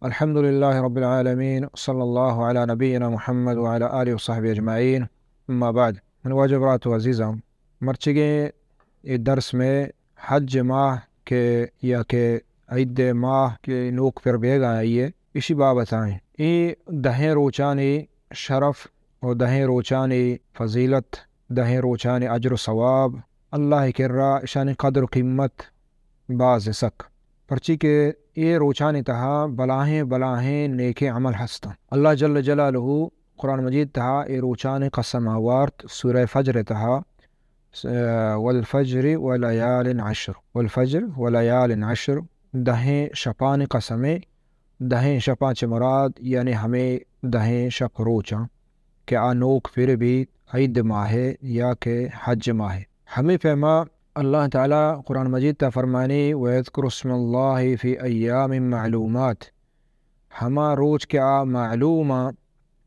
الحمد لله رب العالمين، صلى الله على نبينا محمد وعلى آله وصحبه أجمعين. أما بعد، من واجہ برات و عزیزاں، مرچیگیں اے درس میں حج ماہ کے یا کہ عید ماہ کے نوک پر بیگا آئیے، اسی بابت آئیں۔ اے دہیں روچانی شرف و دہیں روچانی فضیلت، دہیں روچانی اجر و ثواب، اللہ کرا اشانی قدر و قیمت باز سک۔ پرچی کہ اے روچانی تہا بلاہیں بلاہیں نیکیں عمل ہستاں۔ اللہ جل جلالہ قرآن مجید تہا اے روچانی قسم آوارت، سورہ فجر تہا، س-، والفجر وليال عشر، والفجر وليال عشر، دہیں شپانی قسمے، دہیں شپاں چہ مراد یعنی ہمے دہیں شپ روچاں کہ آ نوک پر بیت عید ماہ یا کہ حج ماہ۔ ہمے پیما اللہ تعالی قرآن مجید تا فرمانی، ويذكر اسم الله في أيام معلومات، ہما روچ کہ آ معلوم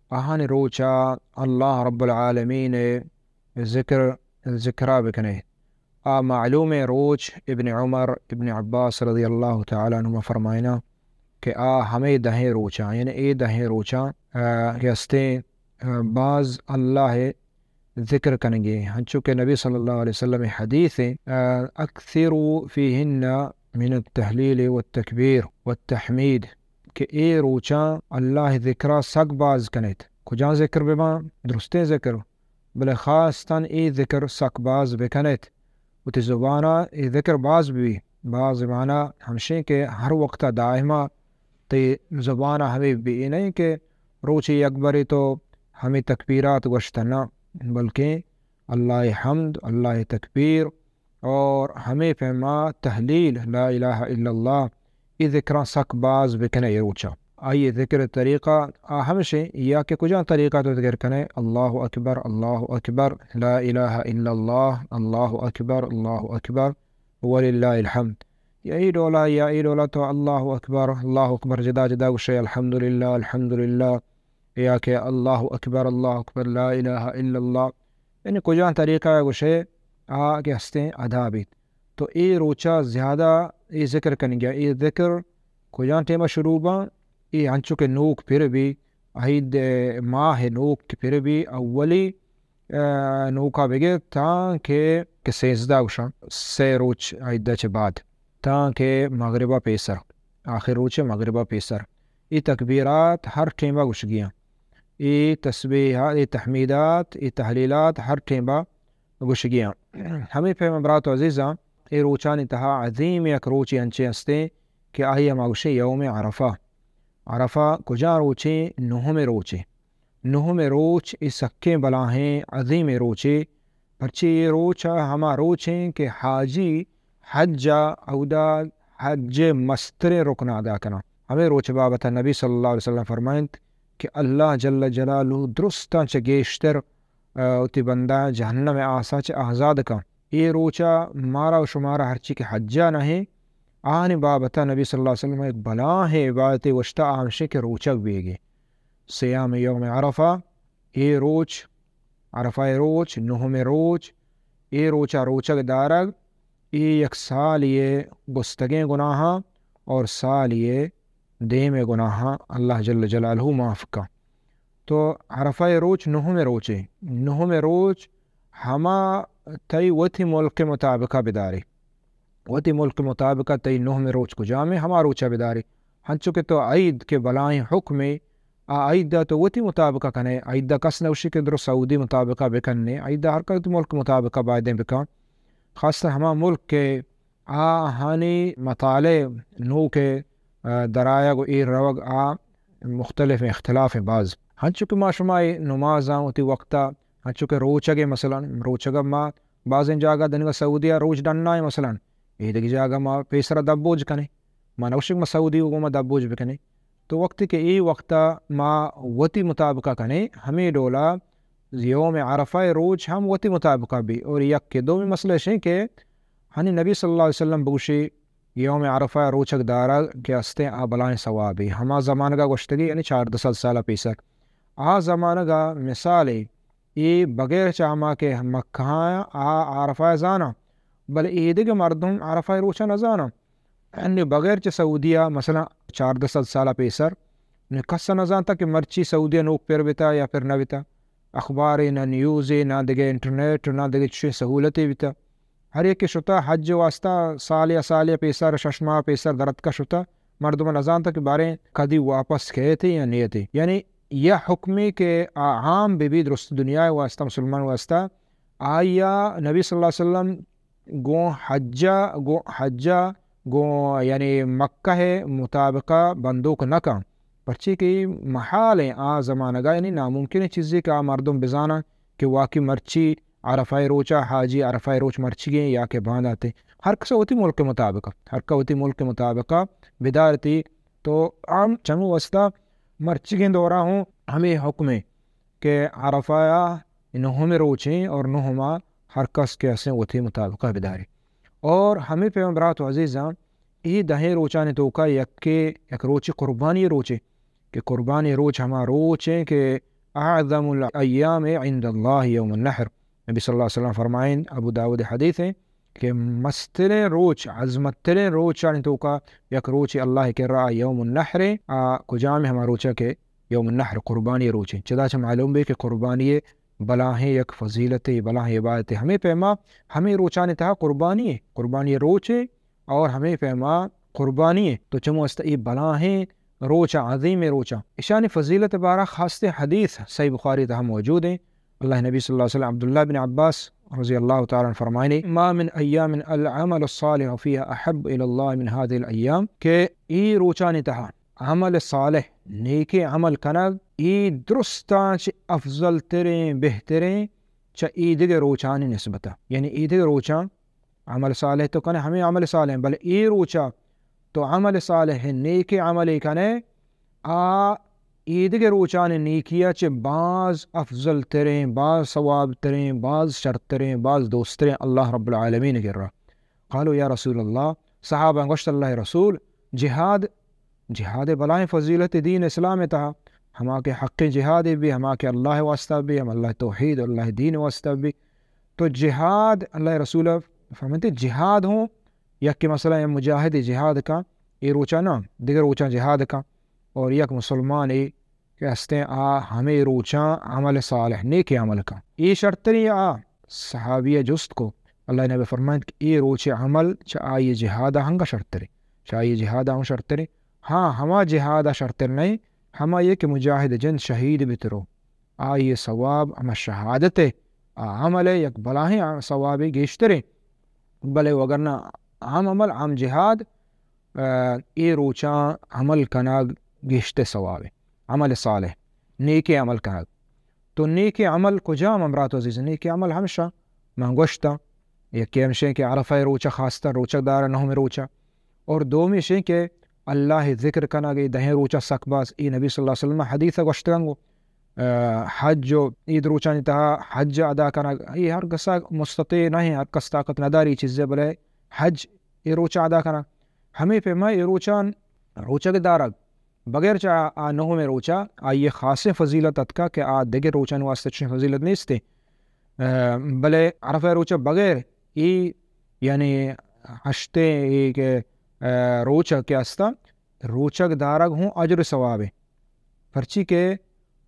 آہانی روچا اللہ رب العالمین ذکر، ذکرا بکنے۔ آ معلومیں روچ ابن عمر، ابن عباس رضی اللہ تعالی عنہما فرمائنا کہ آ ہمے دہیں روچاں، یعنی اے دہیں روچاں، آ، کہ ہستیں، آ، باز اللہ ذکر کنگے، ہنچو کہ نبی صلی اللہ علیہ وسلم حدیث، آ، اکثروا فیہن من التہلیل والتکبیر والتحمید، کہ اے روچاں اللہ ذکرا سک باز کنیت۔ کجا ذکر بباں؟ درستیں ذکر۔ بلے خاصتاً اے ذکر سک باز بکنیت۔ وتی زبانا اے ذکر باز بی۔ باز معنی ہمشیں کہ ہر وقتا دائما تئی زبانا ہمے بی۔ اے نہیں کہ روچے یک برے تو ہمے تکبیرات گوشت نہ، بلکیں اللہ حمد، اللہ تکبیر اور ہمے پیما تہلیل، لا الہ الا اللہ، اے ذکراں سک باز بکنے اے روچا۔ آئی ذکر طریقہ آ ہمشیں یا کہ کجا طریقہ تو ذکر کنے، اللہ اکبر، اللہ اکبر، لا الہ الا اللہ، اللہ اکبر، اللہ اکبر، وللہ الحمد۔ یا ای ڈولا، یا ای ڈولا تو اللہ اکبر، اللہ اکبر جدا جدا گوشے، الحمدللہ، الحمدللہ، یا کہ اللہ اکبر، اللہ اکبر، لا الہ الا اللہ۔ یعنی کجا طریقہ گوشے آ کہ ہستیں ادا بیت۔ تو اے روچا زیادہ اے ذکر کنگیا۔ اے ذکر کجا ٹیما شروع باں؟ اے انچو کہ نوک پر بی، عید ماہ نوک کہ پر بی، اولی، آ، نوکا بگر تاں کہ، کہ سیزدہ گوشاں، سے روچ عید چہ بعد، تاں کہ مغربا پیسر، آخر روچ مغربا پیسر۔ اے تکبیرات ہر ٹیما گوشگیاں۔ اے تسبیحات، اے تحمیدات، اے تحلیلات ہر ٹیما گوشگیاں۔ ہمے پیم برات و عزیزاں، اے روچانی تہا عظیم یک روچے انچیں ہستیں کہ آئی ہما گوشیں یوم عرفہ۔ عرفہ کجا روچیں؟ نہمیں روچے۔ نہمیں روچ اے سکیں بلاہیں عظیمیں روچے، پرچے اے روچ ہما روچیں کہ حاجی حج ء اودا حج ء مستریں رکن ء ادا کناں۔ ہمے روچ ء بابت ء نبی صلی اللہ علیہ وسلم فرمائنت کہ اللہ جل جلالہ درستاں چہ گیشتر، آ، وتی بندہ جہنم ء آسا چہ آزاد کن۔ اے روچ ء مارا و شمارا ہرچی کہ حج ء نہ ایں، آہانی بابت ء نبی صلی اللہ علیہ وسلم ء یک بلاہیں عبادتے گوشتہ، آ ہمشیں کہ روچگ بیگے۔ صیام یوم عرفہ، اے روچ، عرفہ ء روچ، نہمیں روچ، اے روچ ء روچگ دارگ، اے یک سالی ء گوستگیں گناہاں اور سالی ء دیم ء گناہاں اللہ جل جلالہ معاف کن۔ تو عرفہ ء روچ نہمیں روچے، نہمیں روچ ہما تئی وتی ملک ء مطابقہ بدارے۔ وتی ملک مطابق ء تئی نہمیں روچ کجام ء ہما روچ ء بدارے۔ ہنچو کہ تو عید کہ بلاہیں حکمے، آ عید ء تو وتی مطابق ء کنے، عید ء کس نہ گوشی کہ درو سعودی مطابق ء بکنے، عید ء ہر کس وتی ملک مطابق ء بایدیں بکن۔ خاصتر ہما ملک کہ آہانی مطالع نوک ء، آ، درآیگ و ایر روگ آ مختلف اختلاف باز۔ ہنچو کہ ما شما اے نمازاں وتی وقت ء، ہنچو کہ روچگ ء مثلاً، روچگ ء ما بازیں جاگہ دنیگا سعودی ء روچ ڈنائیں مثلاً، اے دگہ جاگہ ما پیسرا دبوج کنیں۔ ما نہ گوشیں کہ ما سعودی و گوں ما دبوج بکنیں۔ تو وقتی کہ اے وقتا ما وتی مطابقہ کنیں، ہمے ڈولا یوم عرفہ ء روچ ہم وتی مطابقہ بی۔ اور یک کہ دومی مسئلہ اشیں کہ ہنی نبی صلی اللہ علیہ وسلم بگوشی یوم عرفہ ء روچگ دارگ کہ استیں آ بلائیں ثوابے۔ ہما زمانگا گوشتگی یعنی چاردہ سد سال پیسر۔ آ زمانگا مثالے اے بغیر چہ ہما کہ مکہ آ عرفہ ء زاناں، بلے اے دگہ مردم عرفہ ء روچ ء نہ زاناں۔ یعنی بغیر چہ سعودیہ، مثلاً چاردہ سد سال پیسر۔ نی کس نہ زانتا کہ مرچی سعودیہ نوک پر بتا یا پر نہ بتا۔ اخبارے، نہ نیوزے، نہ دگہ انٹرنیٹ، نہ دگہ چشیں سہولتے بتا۔ ہر یکے شتا حج واسطہ سال یا سال یا پیسر، شش ماہ پیسر درتکا شتا۔ مردم نہ زانتا کہ باریں کدی واپس کیتے یا نیتے۔ یعنی یہ حکمے کہ آ عام بہ بی درست دنیا واسطہ، مسلمان واسطہ، آیا نبی صلی اللہ علیہ وسلم گوں حجا، گوں حجا، گوں یعنی مکہ مطابقہ بندوک نہ کن۔ پرچی کہ محال ہیں آ زمانگا، یعنی ناممکن چیزے کہ آ مردم بزانن کہ واقعی مرچی عرفہ روچا، حاجی عرفہ روچ مرچیگیں یا کہ بانداتے۔ ہر کس وتی ملک مطابق، ہر کا وتی ملک مطابق بدارتی۔ تو عام چمو واسطہ مرچیگیں دورا ہوں ہمیں حکم ہے کہ عرفہ نہم روچیں اور نہما ہر کس کہ اسیں وتی مطابقہ بداری۔ اور ہمیں پیغمبرات و عزیزاں، ای دہیں روچانی توکا یکے، یک روچی قربانی روچے، کہ قربانی روچ ہما روچیں کہ اعظم الایام عند اللہ یوم النحر۔ نبی صلی اللہ علیہ وسلم فرمائیں، ابو داود حدیث ہیں کہ مستریں روچ، عظمتریں روچانی توکا یک روچے اللہ کرا یوم النحر، آ کجام ہما روچا کہ یوم النحر قربانی روچیں۔ چدا چہ معلوم بے کہ قربانی بلاہیں یک فضیلتے، بلاہیں عبادتے۔ ہمیں پیما ہمیں روچانی تہا قربانی ہے، قربانی روچے اور ہمیں پیما قربانی ہے۔ تو چمو است ای بلاہیں روچا، عظیم روچا۔ اشانی فضیلت بارہ خاص حدیث صحیح بخاری تہا موجود ہیں۔ اللہ نبی صلی اللہ علیہ وسلم عبداللہ بن عباس رضی اللہ تعالی عنہ فرمائنے، ما من ایام العمل الصالح فیها احب الی اللہ من هذه الایام، کہ ای روچانی تہا عمل صالح، نیکیں عمل کنگ، ای درستاں چہ افضل تریں، بہتریں چہ ای دگہ روچانی نسبتا۔ یعنی ای دگہ روچاں عمل صالح تو کنے، ہمیں عمل صالح، بلے ای روچا تو عمل صالح، نیکیں عملے کنے، آ ای دگہ روچانی نیکیا چہ باز افضل تریں، باز ثواب تریں، باز شرتریں، باز دوستریں اللہ رب العالمین کرا۔ قالوا یا رسول اللہ، صحابہ گوشت، اللہ رسول، جہاد، جہاد بلائیں فضیلت دین اسلام تہا، ہما کہ حق جہاد بھی، ہما کہ اللہ واسطہ بھی، ہم اللہ توحید، اللہ دین واسطہ بھی۔ تو جہاد، اللہ رسول فرماتے، جہاد ہوں، یک کہ مثلاً یک مجاہد جہاد کا، اے روچا نہ، دگہ روچاں جہاد کا، اور یک مسلمان اے کہ استیں آ ہمے روچاں عمل صالح، نیکیں عمل کن۔ اے شرتریں آ صحابی جست کو، اللہ نبی فرمائنت کہ اے روچ عمل چہ آئی جہاد ہنگا شرتریں، چہ آئی جہاد ہم شرتریں۔ ہاں، ہما جہاد شرتر نہیں، ہما یہ کہ مجاہد جند شہید بترو، آئی ثواب ہما شہادت ہے، آ عمل ہے، یک بلاہیں ثواب گیشتریں۔ بلے وگرنہ عام عمل، عام جہاد، آ، اے روچاں عمل کنگ گیشتر ثواب ہے۔ عمل صالح، نیکیں عمل کنگ۔ تو نیکیں عمل کجام ہم برات عزیز؟ نیکیں عمل ہمشاں من گوشتاں، یکے ہمشیں کہ عرفہ روچہ خاصتر روچگ دار نہم روچہ، اور دومی شیں کہ اللہ ذکر کنگ اے دہیں روچہ سک باز، اے نبی صلی اللہ علیہ وسلم حدیث گوشتگنگو۔ آ، حج و عید روچانی تہا حج ادا کنگ، اے ہر کسا مستطیع نہ ہیں، ہر کس طاقت نداری چیزے، بلے حج اے روچا ادا کنگ۔ ہمیں پیما اے روچان روچگ دارگ بغیر چہ آ نہمیں روچا آئی خاصیں فضیلت اتکا کہ آ دگہ روچان واسطہ چشیں فضیلت نیستے۔ آ، بلے عرفہ روچا بغیر اے یعنی ہشتے اے کہ، آ، روچا کہ استا، روچگ دارگ ہوں اجر ثواب ہے۔ پرچی کہ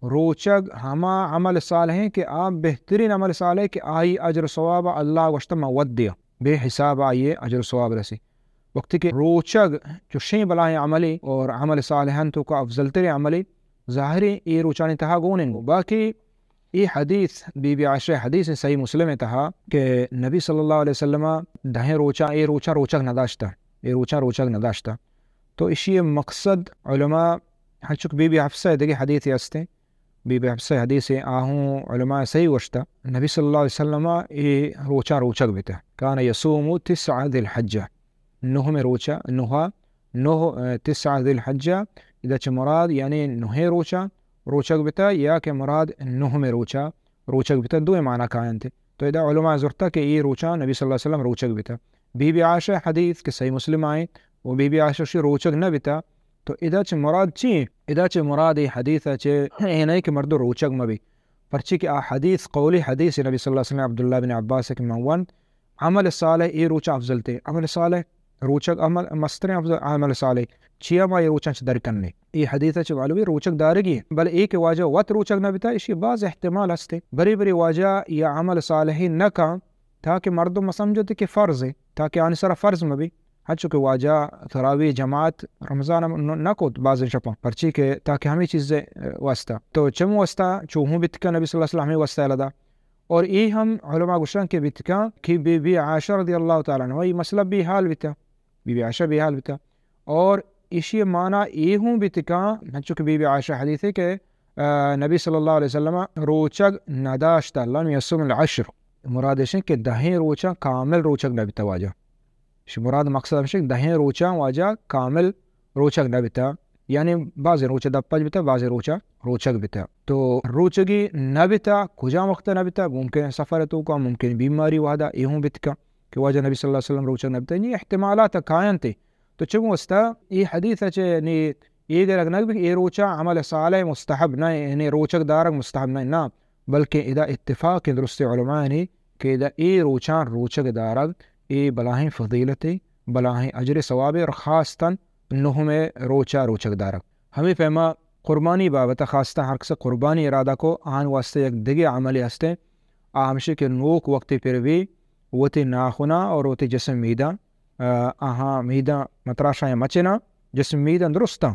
روچگ ہما عمل صالح ہیں کہ آ بہترین عمل صالح ہے کہ آئی اجر ثواب اللہ گوشتہ من ود دیا، بے حساب آئی اجر ثواب رسی۔ وقتی کہ روچگ چشیں بلاہیں عملی اور عمل صالحان تو کا افضل ترین عملی، ظاہری اے روچانی تہا گون انگو۔ باقی اے حدیث، بی بی عائشہ حدیث صحیح مسلم تہا کہ نبی صلی اللہ علیہ وسلم دہیں روچاں، اے روچاں روچگ نداشتہ، اے روچاں روچگ نداشتہ۔ تو اشی مقصد علماء، ہنچک بی بی حفصہ دگہ حدیث ہستیں، بی بی حفصہ حدیث آہوں علماء صحیح گوشتہ، نبی صلی اللہ علیہ وسلم اے روچاں روچگ بیتہ، کان یصوم تسع ذی الحجہ، نہمیں روچا، نہا، نہ، آ، تسع ذی الحجہ، ادا چہ مراد یعنی نہے روچا روچگ بتا یا کہ مراد نہمے روچا روچگ بتا، دوئیں معنی کاینت۔ تو ادا علماء زرتا کہ اے روچا نبی صلی اللہ علیہ وسلم روچگ بتا۔ بی بی عائشہ حدیث کہ صحیح مسلم آئیں و بی بی عائشہ شی روچگ نہ بتا، تو ادا چہ مراد چی؟ ادا چہ مراد اے حدیث چہ اے نہیں کہ مردو روچگ مبی۔ پرچی کہ آ حدیث قولی حدیث نبی صلی اللہ علیہ وسلم عبداللہ بن عباس کہ من ون عمل صالح اے روچا افضل تے۔ عمل صالح روچگ عمل، مستریں افضل عمل صالح۔ چیا ما اے روچاں چہ در کنیں؟ اے حدیث ءَ چہ معلوم بی روچگ دارگی ایں، بلے اے کہ واجہ وت روچگ نہ بیتا، ایشی باز احتمال ہستے۔ برے برے واجہ یا عمل صالحی نہ کن تاکہ مردم مہ سمجھت کہ فرض ایں، تاکہ آنی سرا فرض مہ بی۔ ہنچو کہ واجہ تراوی جماعت رمضان ءَ نہ، نہ کت بازیں شپاں، پرچی کہ تاکہ ہمے چیز ءِ واسطہ۔ تو چمو واسطہ چو ہوں بیت کہ نبی صلی اللہ علیہ وسلم ہمے واسطہ یلہ دا۔ اور اے ہم علماء گوشن کہ بیت کن کہ بی بی عائشہ رضی اللہ تعالی عنہا اے مسئلہ بے حال بیتا، بی بی عائشہ بے حال بیتا۔ اور ایشی معنی اے ہوں بیت کن، ہنچو کہ بی بی عائشہ حدیث ایں کہ، آ، نبی صلی اللہ علیہ وسلم روچگ نداشتہ، لم یصم العشر۔ مراد ایش ایں کہ دہیں روچاں کامل روچگ نہ بیتا واجہ۔ ایشی مراد مقصد ہمیش ایں کہ دہیں روچاں واجہ کامل روچگ نہ بیتا، یعنی بازیں روچ دپ پچ بیتا، بازیں روچ روچگ بیتا۔ تو روچگی نہ بیتا، کجام وقت نہ بیتا؟ ممکن سفر توکا، ممکن بیماری وہدا، اے ہوں بیت کن کہ واجہ نبی صلی اللہ علیہ وسلم روچگ نہ بیتا۔ یعنی احتمالات کاینت۔ تو چمو واسطہ اے حدیث ءَ چہ یعنی اے گرگ نہ بی کہ اے روچاں عمل صالح مستحب نہ ایں، یعنی روچگ دارگ مستحب نہ ایں، نہ، بلکہ ادا اتفاق ایں درست علماء ایں کہ ادا اے روچاں روچگ دارگ اے بلاہیں فضیلتے، بلاہیں اجر ثوابے، اور خاصتاً نہمے روچا روچگ دارگ۔ ہمے پیما قربانی بابت خاصتاً ہر کس قربانی ارادہ کو، آہان واسطہ یک دگہ عملے ہستے، آ ہمشی کہ نوک وقتی پر بی وتی ناخنا اور وتی جسم میداں، آ، آہاں میداں متراشاں یا مچناں، جسم میداں درستاں،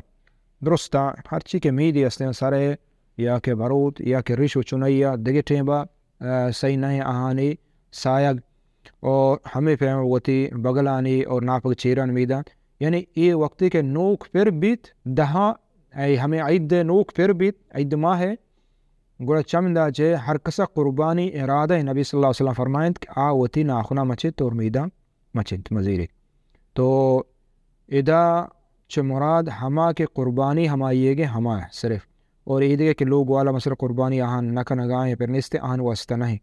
درستاں ہرچی کہ میدی ہستیں سرے یا کہ بروت یا کہ ریش و چنیا دگہ ٹیمبا، آ، سہی نہ ایں آہانی سایگ اور ہمے پیم وتی بگلانی اور ناپگ چیران میداں۔ یعنی اے وقتی کہ نوک پر بیت دہاں، اے ہمے عید نوک پر بیت، عید ماہ ایں، گڑا چمدا چہ ہر کسا قربانی ارادہ ایں۔ نبی صلی اللہ علیہ وسلم فرمائنت کہ آ وتی ناخنا مچنت اور میداں مچنت، مزیرے۔ تو ادا چہ مراد ہما کہ قربانی ہماییگیں ہما صرف، اور اے دگہ کہ لوگ والا مثلاً قربانی آہان نہ کنگا ایں، پر نیست، آہان واسطہ نہ ایں۔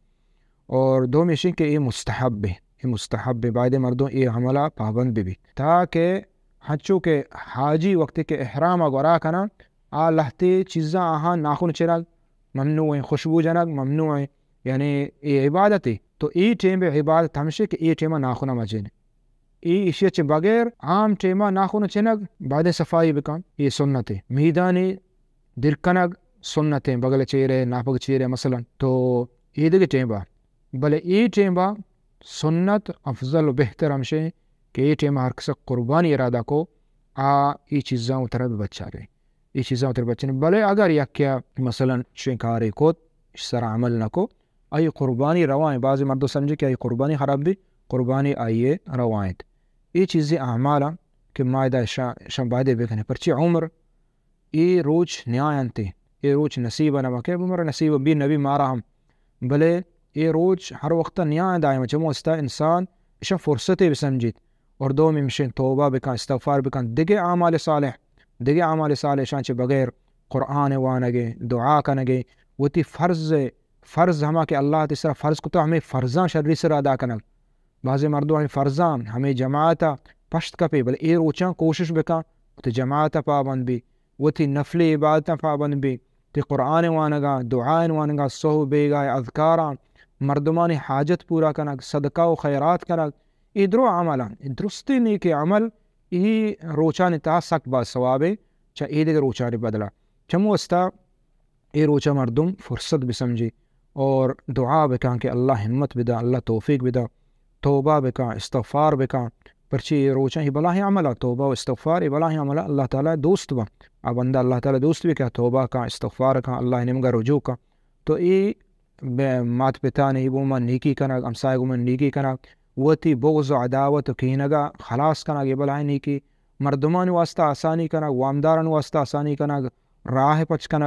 اور دومی ایش ایں کہ اے مستحب ایں، اے مستحب ایں، باید مردم اے عملا پابند بہ بی، تاکہ ہنچو کہ حاجی وقتی کہ احرام گورا کناں، آ لہتے چیزاں آہاں ناخن چنگ ممنوع ایں، خوشبو جنگ ممنوع ایں، یعنی اے عبادتے۔ تو اے ٹیم عبادت ہمشی کہ اے ٹیما ناخنا مچن۔ اے ایشی چہ بغیر عام ٹیما ناخن چنگ، بعد صفائی بکن، اے سنتے۔ میدانی دیر کنگ سنتے، بغل چیرے، ناپگ چیرے مثلاً۔ تو اے دگہ ٹیما، بلے اے ٹیما سنت افضل و بہتر ہمشی کہ اے ٹیما ہر کس قربانی ارادہ کو، آ اے چیزاں وترا بہ بچارے۔ اے چیزاں وترا بچنے۔ بلے اگر یکیا مثلاً چویں کارے کت، اش سرا عمل نہ کو، آئی قربانی روا ایں۔ بعضی مردم سمجھی کہ آئی قربانی خراب بی، قربانی آئی روا انت۔ اے چیزی اعمالاں کہ ما ادا اشاں، اشاں بایدے بکنیں۔ پرچی عمر اے روچ نیاینت، اے روچ نصیب نہ بکے، عمر نصیب بی نبی مارا ہم۔ بلے اے روچ ہر وقت نیاینت دائم، چمو استا انسان اشاں فرصتے بسمجیت۔ اور دومی ہمشیں توبہ بکن، استغفار بکن، دگہ اعمال صالح، دگہ اعمال صالح اشاں چہ بغیر قرآن وانگے، دعا کنگے، وتی فرض، فرض ہما کہ اللہ تئی سرا فرض کتا، ہمے فرضاں شری سرا ادا کنگ۔ بعضی مردم ہمے فرضاں، ہمے جماعتا پشت کپے، بلے اے روچاں کوشش بکن، وتی جماعتا پابند بی، وتی نفلی عبادتاں پابند بی، تئی قرآن وانگا، دعا وانگا، صحب بیگاہ اذکاراں، مردمانی حاجت پورا کنگ، صدقہ و خیرات کنگ، اے درو عملاں، اے درستیں نیکیں عمل اے روچانی تہا سک باز ثوابے چہ اے دگہ روچانی بدلا۔ چمو استا اے روچا مردم فرصت بسمجی اور دعا بکن کہ اللہ ہمت بدا، اللہ توفیق بدا، توبہ بکن، استغفار بکن۔ پرچی اے روچاں اے بلاہیں عملا، توبہ و استغفار اے بلاہیں عملا اللہ تعالی دوست بن۔ آ بندہ اللہ تعالی دوست بی کہ توبہ کن، استغفار کن، اللہ نیمگا رجوع کن۔ تو اے بہ مات پتانی گوما نیکی کنگ، ہمسایہ گوما نیکی کنگ، وتی بغض و عداوت و کینگا خلاص کنگ، اے بلاہیں نیکی، مردمانی واسطہ آسانی کنگ، وامدارانی واسطہ آسانی کنگ، راہ پچ کنگ،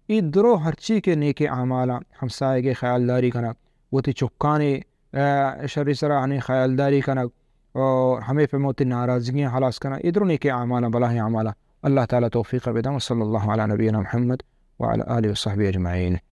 اے درو ہرچی کہ نیکیں اعمالاں، ہمسایگے خیالداری کنگ، وتی چکانی، آ، شری سرا ہنی خیالداری کنگ، اور ہمے پیما وتی ناراضگیاں ہلاس کنگ، اے درو نیکیں اعمالاں، بلاہیں اعمالاں۔ اللہ تعالی توفیق بدن۔ وصلی اللہ علی نبینا محمد وعلی آلہ وصحبہ اجمعین۔